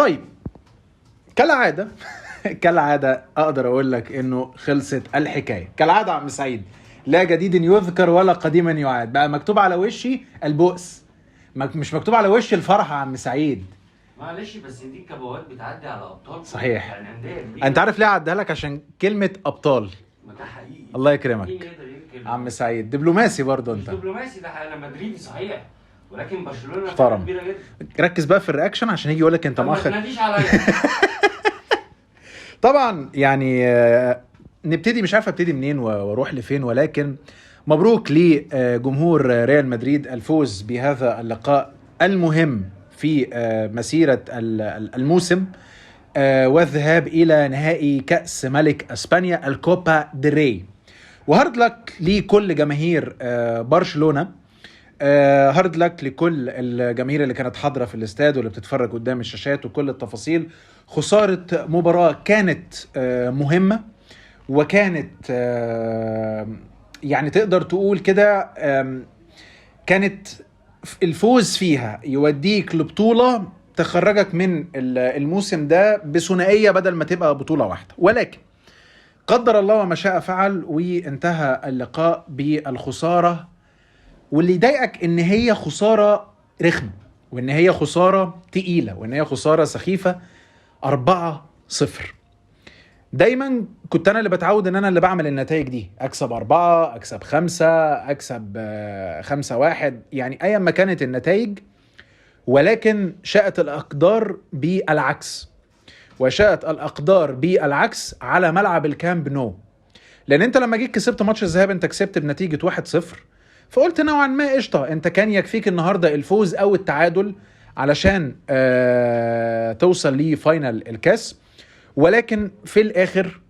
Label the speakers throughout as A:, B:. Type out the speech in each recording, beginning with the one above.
A: طيب كالعادة كالعادة اقدر اقول لك انه خلصت الحكاية كالعادة. عم سعيد، لا جديد يذكر ولا قديما يعاد، بقى مكتوب على وشي البؤس، مش مكتوب على وشي الفرحة. عم سعيد
B: معلش، بس دي كبوات بتعدي على ابطال،
A: صحيح
B: يعني اندية كبيرة.
A: انت عارف ليه عدها لك؟ عشان كلمة ابطال.
B: ما ده حقيقي.
A: الله يكرمك
B: مين يقدر ينكر؟
A: عم سعيد دبلوماسي برضه.
B: مش
A: انت
B: دبلوماسي، ده انا مدريدي صحيح، ولكن برشلونة
A: محترم.
B: كبيرة جدا.
A: ركز بقى في ال reaction عشان يجي يقول لك انت
B: ما
A: مؤخر.
B: تناديش عليا.
A: طبعا يعني نبتدي، مش عارف ابتدي منين واروح لفين، ولكن مبروك لجمهور ريال مدريد الفوز بهذا اللقاء المهم في مسيرة الموسم، والذهاب إلى نهائي كأس ملك أسبانيا الكوبا ديل ري. و hard luck لكل جماهير برشلونة، hard luck لكل الجماهير اللي كانت حاضرة في الاستاد واللي بتتفرج قدام الشاشات وكل التفاصيل. خسارة مباراة كانت مهمة، وكانت يعني تقدر تقول كده، كانت الفوز فيها يوديك لبطولة تخرجك من الموسم ده بثنائية بدل ما تبقى بطولة واحدة. ولكن قدر الله وما شاء فعل، وانتهى اللقاء بالخسارة. واللي يضايقك ان هي خسارة رخمة، وان هي خسارة تقيلة، وان هي خسارة سخيفة، 4-0. دايما كنت انا اللي بتعود ان انا اللي بعمل النتائج دي، اكسب 4، اكسب 5، اكسب 5-1، يعني ايا ما كانت النتائج. ولكن شاءت الاقدار بالعكس، وشاءت الاقدار بالعكس على ملعب الكامب نو. لان انت لما جيت كسبت ماتش الذهاب انت كسبت بنتيجة 1-0، فقلت نوعا ما قشطه، انت كان يكفيك النهارده الفوز او التعادل علشان توصل ل final الكاس. ولكن في الاخر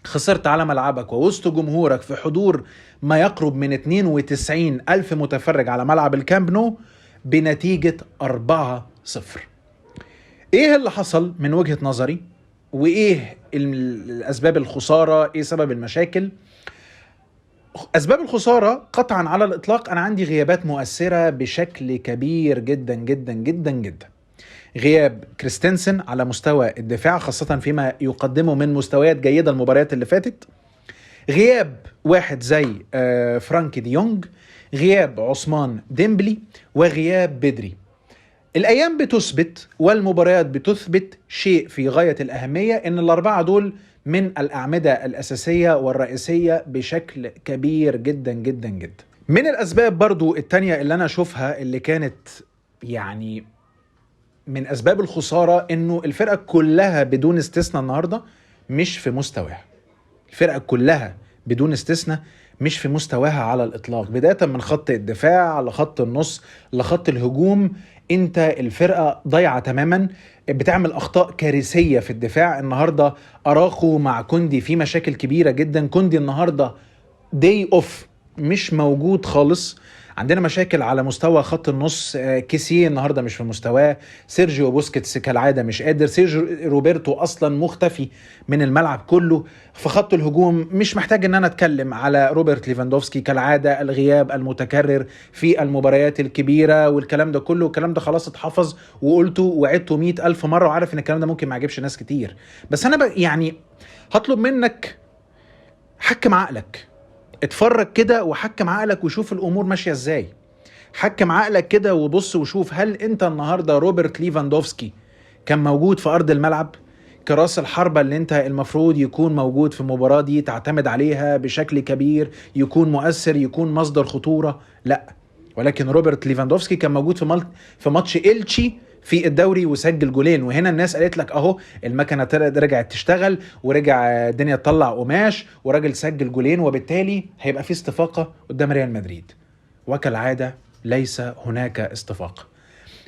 A: خسرت على ملعبك ووسط جمهورك في حضور ما يقرب من 92 ألف متفرج على ملعب الكامب نو بنتيجة 4-0. ايه اللي حصل من وجهة نظري؟ وايه الاسباب الخسارة؟ ايه سبب المشاكل؟ اسباب الخسارة قطعا على الاطلاق انا عندي غيابات مؤثرة بشكل كبير جدا جدا جدا جدا. غياب كريستنسن على مستوى الدفاع، خاصة فيما يقدمه من مستويات جيدة المباريات اللي فاتت. غياب واحد زي فرانكي ديونج، غياب عثمان ديمبلي، وغياب بدري. الأيام بتثبت والمباريات بتثبت شيء في غاية الأهمية، إن الأربعة دول من الأعمدة الأساسية والرئيسية بشكل كبير جدا جدا جدا. من الأسباب برضو التانية اللي أنا أشوفها اللي كانت يعني من أسباب الخسارة، إنه الفرقة كلها بدون استثناء النهاردة مش في مستواها. الفرقة كلها بدون استثناء مش في مستواها على الإطلاق، بداية من خط الدفاع لخط النص لخط الهجوم. انت الفرقة ضايعة تماما، بتعمل أخطاء كارثية في الدفاع. النهاردة أراخو مع كوندي في مشاكل كبيرة جدا. كوندي النهاردة day off، مش موجود خالص. عندنا مشاكل على مستوى خط النص، كيسيه النهارده مش في مستواه، سيرجيو بوسكيتس كالعادة مش قادر، سيرجيو روبرتو اصلا مختفي من الملعب كله. في خط الهجوم مش محتاج ان انا اتكلم على روبرت ليفاندوفسكي كالعادة، الغياب المتكرر في المباريات الكبيرة والكلام ده كله. الكلام ده خلاص اتحفظ وقلته وعدته 100,000 مرة، وعارف ان الكلام ده ممكن ما يعجبش ناس كتير، بس انا يعني هطلب منك حكم عقلك، اتفرج كده وحكم عقلك وشوف الامور ماشية ازاي. حكم عقلك كده وبص وشوف، هل انت النهارده روبرت ليفاندوفسكي كان موجود في ارض الملعب كراس الحربة اللي انت المفروض يكون موجود في المباراة دي، تعتمد عليها بشكل كبير، يكون مؤثر، يكون مصدر خطورة؟ لا. ولكن روبرت ليفاندوفسكي كان موجود في ماتش إلتشي في الدوري وسجل جولين، وهنا الناس قالت لك اهو المكنه رجعت تشتغل ورجع الدنيا تطلع قماش وراجل سجل جولين، وبالتالي هيبقى في استفاقه قدام ريال مدريد. وكالعادة ليس هناك استفاقه.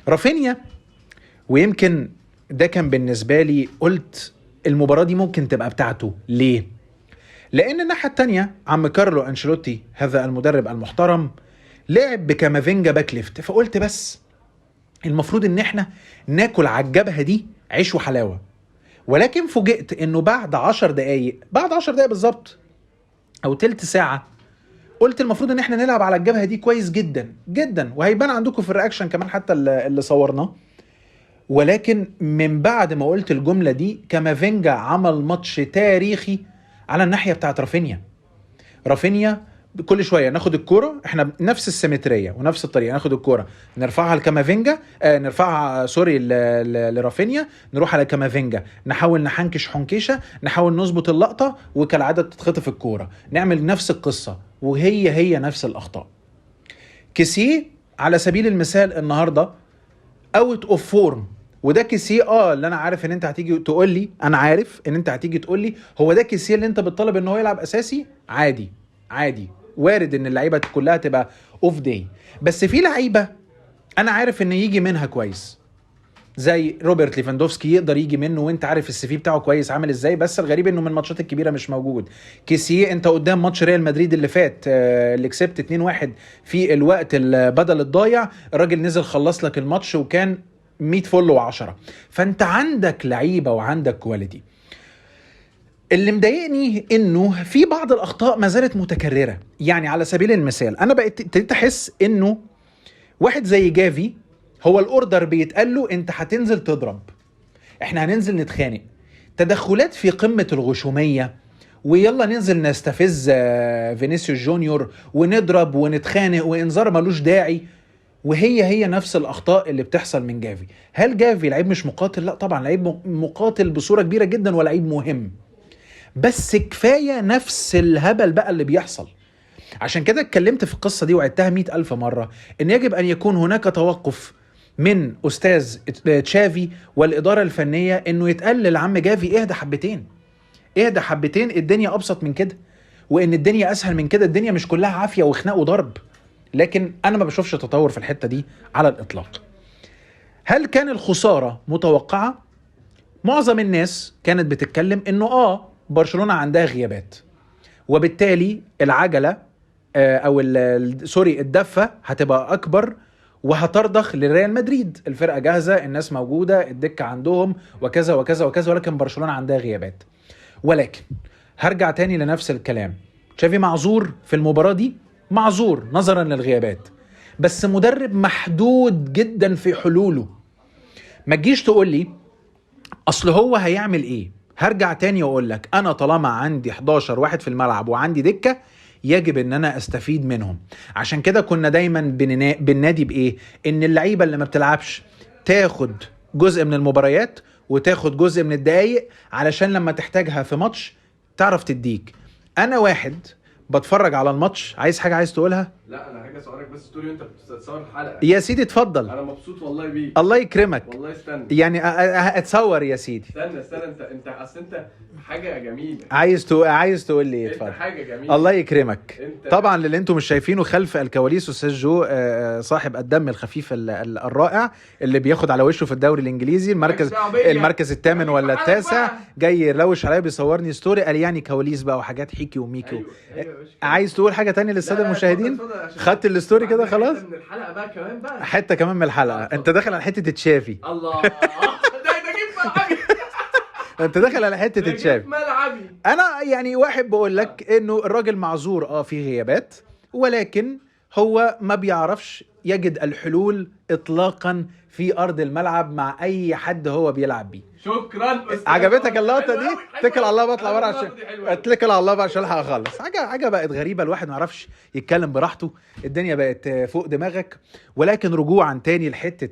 A: رافينيا، ويمكن ده كان بالنسبة لي قلت المباراة دي ممكن تبقى بتاعته. ليه؟ لان الناحية الثانية عم كارلو انشيلوتي هذا المدرب المحترم لعب بكامافينجا back left، فقلت بس المفروض ان احنا ناكل على الجبهة دي عيش وحلاوة. ولكن فوجئت انه بعد 10 دقايق، بعد 10 دقايق بالظبط او تلت ساعة، قلت المفروض ان احنا نلعب على الجبهة دي كويس جدا جدا، وهيبان عندكم في ال reaction كمان حتى اللي صورناه. ولكن من بعد ما قلت الجملة دي كامافينجا عمل ماتش تاريخي على الناحية بتاعت رافينيا. رافينيا كل شوية ناخد الكورة، احنا نفس السيمتريه ونفس الطريقة، ناخد الكورة نرفعها لكامافينجا، نرفعها sorry لرافينيا، نروح على كامافينجا، نحاول نحنكش حنكشه، نحاول نظبط اللقطة، وكالعادة تتخطف الكورة، نعمل نفس القصة وهي هي نفس الاخطاء. كيسيه على سبيل المثال النهارده out of form، وده كيسيه اللي انا عارف ان انت هتيجي تقول لي، انا عارف ان انت هتيجي تقول لي هو ده كيسيه اللي انت بتطالب ان هو يلعب اساسي. عادي عادي، وارد ان اللعيبة كلها تبقى off day، بس في لعيبة انا عارف ان يجي منها كويس، زي روبرت ليفاندوفسكي يقدر يجي منه، وانت عارف ال CV بتاعه كويس عامل ازاي، بس الغريب انه من الماتشات الكبيرة مش موجود. كيسيه انت قدام ماتش ريال مدريد اللي فات، اللي كسبت 2-1 في الوقت البدل الضايع، الراجل نزل خلص لك الماتش وكان 100 فل و10. فانت عندك لعيبة وعندك quality. اللي مضايقني انه في بعض الاخطاء ما زالت متكررة. يعني على سبيل المثال انا بقيت ابتديت احس انه واحد زي جافي هو ال order بيتقال له انت هتنزل تضرب، احنا هننزل نتخانق، تدخلات في قمة الغشوميه، ويلا ننزل نستفز فينيسيوس جونيور ونضرب ونتخانق وانذار ملوش داعي، وهي هي نفس الاخطاء اللي بتحصل من جافي. هل جافي لعيب مش مقاتل؟ لا طبعا، لعيب مقاتل بصورة كبيرة جدا ولعيب مهم، بس كفاية نفس الهبل بقى اللي بيحصل. عشان كده اتكلمت في القصة دي وعدتها 100,000 مرة، ان يجب ان يكون هناك توقف من استاذ تشافي والادارة الفنية، انه يتقال للعم جافي اهدى حبتين، اهدى حبتين، الدنيا ابسط من كده، وان الدنيا اسهل من كده، الدنيا مش كلها عافية وخناق وضرب. لكن انا ما بشوفش تطور في الحتة دي على الاطلاق. هل كان الخسارة متوقعه؟ معظم الناس كانت بتتكلم انه برشلونة عندها غيابات، وبالتالي العجلة او sorry الدفة هتبقى اكبر وهترضخ لريال مدريد، الفرقة جاهزة، الناس موجودة، الدكة عندهم وكذا وكذا وكذا، ولكن برشلونة عندها غيابات. ولكن هرجع تاني لنفس الكلام، تشافي معذور في المباراة دي، معذور نظرا للغيابات، بس مدرب محدود جدا في حلوله. ما تجيش تقول لي اصل هو هيعمل ايه. هرجع تاني واقول لك انا طالما عندي 11 واحد في الملعب وعندي دكة يجب ان انا استفيد منهم. عشان كده كنا دايما بننادي بايه؟ ان اللعيبة اللي ما بتلعبش تاخد جزء من المباريات وتاخد جزء من الدقايق، علشان لما تحتاجها في ماتش تعرف تديك. انا واحد بتفرج على الماتش، عايز حاجة عايز تقولها؟
C: لا انا حاجة اسالك بس تقولي وانت بتصور الحلقة.
A: يا سيدي اتفضل.
C: انا مبسوط والله بيك.
A: الله يكرمك
C: والله. استنى
A: يعني اتصور يا سيدي.
C: استنى انت اصل انت حاجة جميلة.
A: عايز تقول لي ايه؟ اتفضل.
C: حاجة جميلة.
A: الله يكرمك. طبعا للي انتم مش شايفينه خلف الكواليس استاذ جو صاحب الدم الخفيف الرائع اللي بياخد على وشه في الدوري الانجليزي، المركز الثامن ولا التاسع، جاي يروش عليا بيصورني story، قال يعني كواليس بقى وحاجات حيكي وميكي. أيوة. عايز تقول حاجة تانية للسادة المشاهدين؟ خدت ال story كده خلاص؟
C: من الحلقة بقى كمان بقى
A: حتة كمان من الحلقة. انت داخل على حتة تشافي.
C: الله ده جيب ملعبي.
A: انت داخل على حتة تشافي
C: ملعبي.
A: انا يعني واحد بقول لك انه الراجل معذور في غيابات، ولكن هو ما بيعرفش يجد الحلول اطلاقا في ارض الملعب مع اي حد هو بيلعب بيه.
C: شكرا.
A: عجبتك اللقطة دي؟ اتكل على الله بطلع بره عشان اتكل على الله بقى عشان الحق اخلص. حاجة بقت غريبة، الواحد ما يعرفش يتكلم براحته، الدنيا بقت فوق دماغك. ولكن رجوعا تاني لحته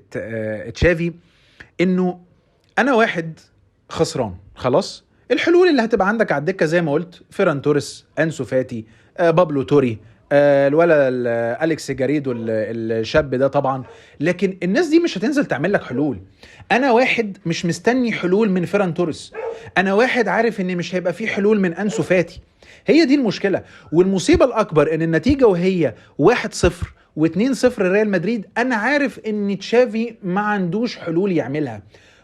A: تشافي، انه انا واحد خسران خلاص، الحلول اللي هتبقى عندك على الدكة زي ما قلت فيران توريس، انسو فاتي، بابلو توري، الولا اليكس جاريدو الشاب ده طبعا، لكن الناس دي مش هتنزل تعمل لك حلول. انا واحد مش مستني حلول من فيران توريس، انا واحد عارف ان مش هيبقى فيه حلول من انسو فاتي. هي دي المشكلة. والمصيبة الاكبر ان النتيجة وهي 1-0 و2-0 ريال مدريد، انا عارف ان تشافي ما عندوش حلول يعملها.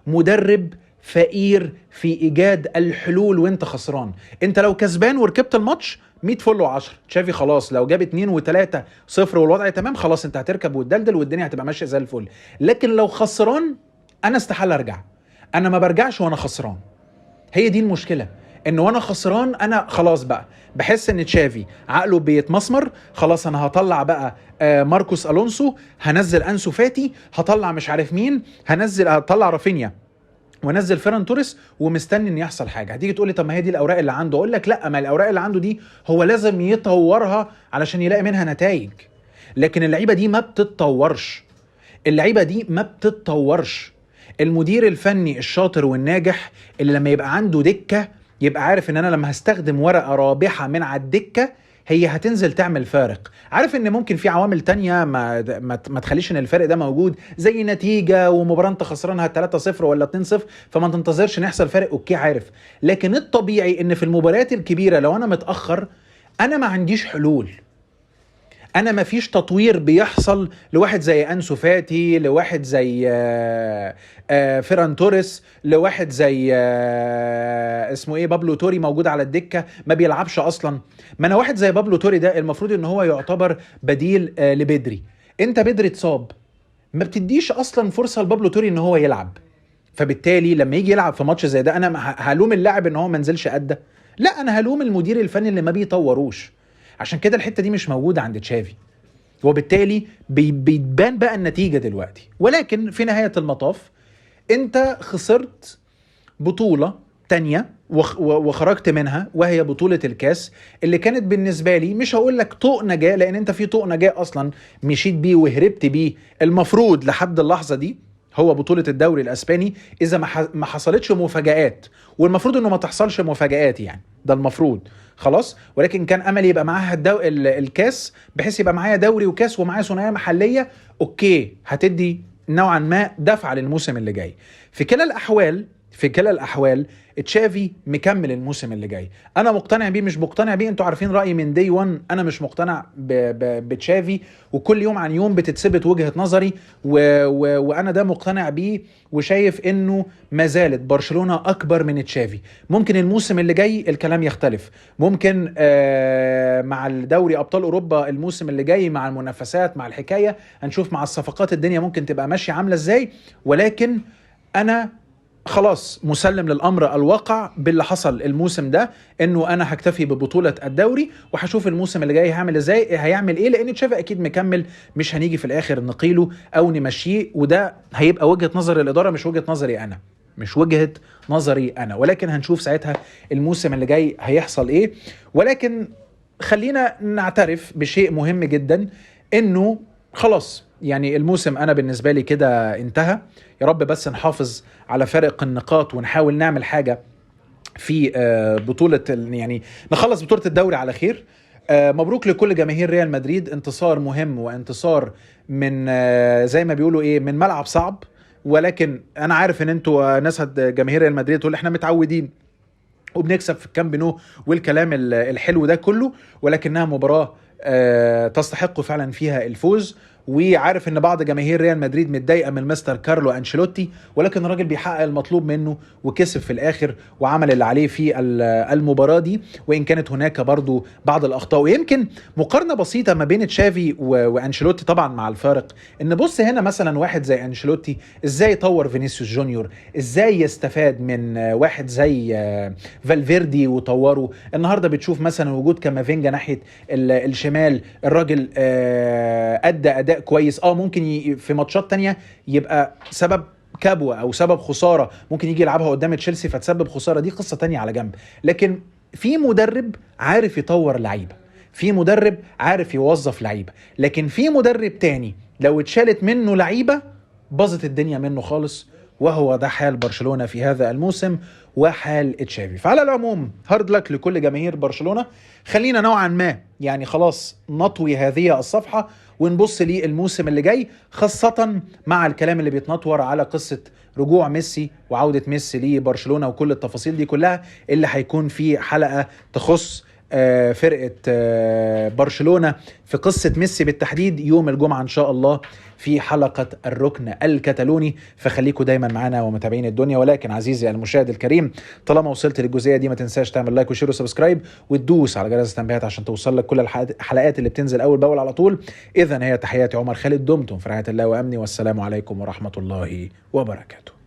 A: مدرب فقير في ايجاد الحلول وانت خسران. انت لو كسبان وركبت الماتش 100 فل و10، تشافي خلاص لو جاب 2 و3-0 والوضع تمام خلاص انت هتركب وتدلدل والدنيا هتبقى ماشية زي الفل. لكن لو خسران انا استحالة ارجع، انا ما برجعش وانا خسران. هي دي المشكلة، ان وانا خسران انا خلاص بقى بحس ان تشافي عقله بيتمسمر، خلاص انا هطلع بقى ماركوس الونسو، هنزل انسو فاتي، هطلع مش عارف مين، هطلع رافينيا ونزل فيران توريس، ومستني ان يحصل حاجة. هتيجي تقول لي طب ما هي دي الاوراق اللي عنده، اقول لك لا، ما الاوراق اللي عنده دي هو لازم يطورها علشان يلاقي منها نتائج، لكن اللعيبة دي ما بتتطورش. اللعيبة دي ما بتتطورش. المدير الفني الشاطر والناجح اللي لما يبقى عنده دكه يبقى عارف ان انا لما هستخدم ورقة رابحه من على الدكة هي هتنزل تعمل فارق. عارف ان ممكن في عوامل تانية ما تخليش ان الفارق ده موجود، زي نتيجة ومباراة انت خسرانها 3-0 ولا 2-0، فما تنتظرش ان يحصل فارق، okay عارف. لكن الطبيعي ان في المباريات الكبيرة لو انا متأخر انا ما عنديش حلول، انا ما فيش تطوير بيحصل لواحد زي انسو فاتي، لواحد زي فيران توريس، لواحد زي اسمه ايه بابلو توري موجود على الدكة ما بيلعبش اصلا. ما انا واحد زي بابلو توري ده المفروض ان هو يعتبر بديل لبدري، انت بدري اتصاب، ما بتديش اصلا فرصة لبابلو توري ان هو يلعب، فبالتالي لما يجي يلعب في ماتش زي ده انا هلوم اللاعب ان هو ما نزلش ادى؟ لا، انا هلوم المدير الفني اللي ما بيطوروش. عشان كده الحتة دي مش موجودة عند تشافي، وبالتالي بيتبان بقى النتيجة دلوقتي. ولكن في نهاية المطاف انت خسرت بطوله تانية وخرجت منها، وهي بطوله الكاس اللي كانت بالنسبة لي مش هقول لك طوق نجاه، لان انت في طوق نجاه اصلا مشيت بيه وهربت بيه المفروض لحد اللحظة دي، هو بطولة الدوري الأسباني، إذا ما حصلتش مفاجآت، والمفروض إنه ما تحصلش مفاجآت يعني، ده المفروض خلاص. ولكن كان أملي يبقى معاها الكاس، بحيث يبقى معايا دوري وكاس ومعايا ثنائية محلية، okay هتدي نوعا ما دفعة للموسم اللي جاي. في كلا الأحوال تشافي مكمل الموسم اللي جاي، أنا مقتنع بيه مش مقتنع بيه، أنتوا عارفين رأيي من day 1، أنا مش مقتنع بتشافي، وكل يوم عن يوم بتتثبت وجهة نظري، وأنا ده مقتنع بيه، وشايف إنه ما زالت برشلونة أكبر من تشافي. ممكن الموسم اللي جاي الكلام يختلف، ممكن مع الدوري أبطال أوروبا الموسم اللي جاي، مع المنافسات، مع الحكاية، هنشوف مع الصفقات الدنيا ممكن تبقى ماشية عاملة إزاي. ولكن أنا خلاص مسلم للأمر الواقع باللي حصل الموسم ده، انه انا هكتفي ببطولة الدوري وهشوف الموسم اللي جاي هعمل ازاي، هيعمل ايه، لان تشافي اكيد مكمل، مش هنيجي في الاخر نقيله او نمشيه، وده هيبقى وجهة نظر الإدارة مش وجهة نظري انا، مش وجهة نظري انا. ولكن هنشوف ساعتها الموسم اللي جاي هيحصل ايه. ولكن خلينا نعترف بشيء مهم جدا، انه خلاص يعني الموسم انا بالنسبة لي كده انتهى. يا رب بس نحافظ على فارق النقاط ونحاول نعمل حاجة في بطوله، يعني نخلص بطوله الدوري على خير. مبروك لكل جماهير ريال مدريد، انتصار مهم وانتصار من زي ما بيقولوا ايه، من ملعب صعب. ولكن انا عارف ان انتوا ناس جماهير ريال مدريد تقول احنا متعودين وبنكسب في الكامب نو والكلام الحلو ده كله، ولكنها مباراة تستحق فعلا فيها الفوز. وعارف ان بعض جماهير ريال مدريد متضايقة من مستر كارلو انشيلوتي، ولكن الراجل بيحقق المطلوب منه وكسب في الاخر وعمل اللي عليه في المباراة دي، وان كانت هناك برضو بعض الاخطاء. ويمكن مقارنة بسيطة ما بين تشافي وانشيلوتي طبعا مع الفارق، ان بص هنا مثلا واحد زي انشيلوتي ازاي طور فينيسيوس جونيور، ازاي يستفاد من واحد زي فالفيردي وطوره. النهارده بتشوف مثلا وجود كامافينجا ناحية الشمال، الراجل ادى اداء كويس. ممكن في ماتشات تانية يبقى سبب كبوة او سبب خسارة، ممكن يجي يلعبها قدام تشيلسي فتسبب خسارة، دي قصة تانية على جنب. لكن في مدرب عارف يطور لعيبة، في مدرب عارف يوظف لعيبة، لكن في مدرب تاني لو اتشالت منه لعيبة باظت الدنيا منه خالص، وهو ده حال برشلونة في هذا الموسم وحال تشافي. فعلى العموم hard luck لكل جماهير برشلونة. خلينا نوعا ما يعني خلاص نطوي هذه الصفحة ونبص للموسم اللي جاي، خاصة مع الكلام اللي بيتنطور على قصة رجوع ميسي وعودة ميسي لبرشلونة وكل التفاصيل دي كلها، اللي هيكون في حلقة تخص فرقة برشلونة في قصة ميسي بالتحديد يوم الجمعة إن شاء الله في حلقة الركن الكتالوني. فخليكوا دايما معنا ومتابعين الدنيا. ولكن عزيزي المشاهد الكريم، طالما وصلت للجزئية دي ما تنساش تعمل like و share و subscribe وتدوس على جرس التنبيهات عشان توصل لك كل الحلقات اللي بتنزل أول بأول على طول. إذن هي تحياتي عمر خالد، دمتم في رعاية الله وأمني، والسلام عليكم ورحمة الله وبركاته.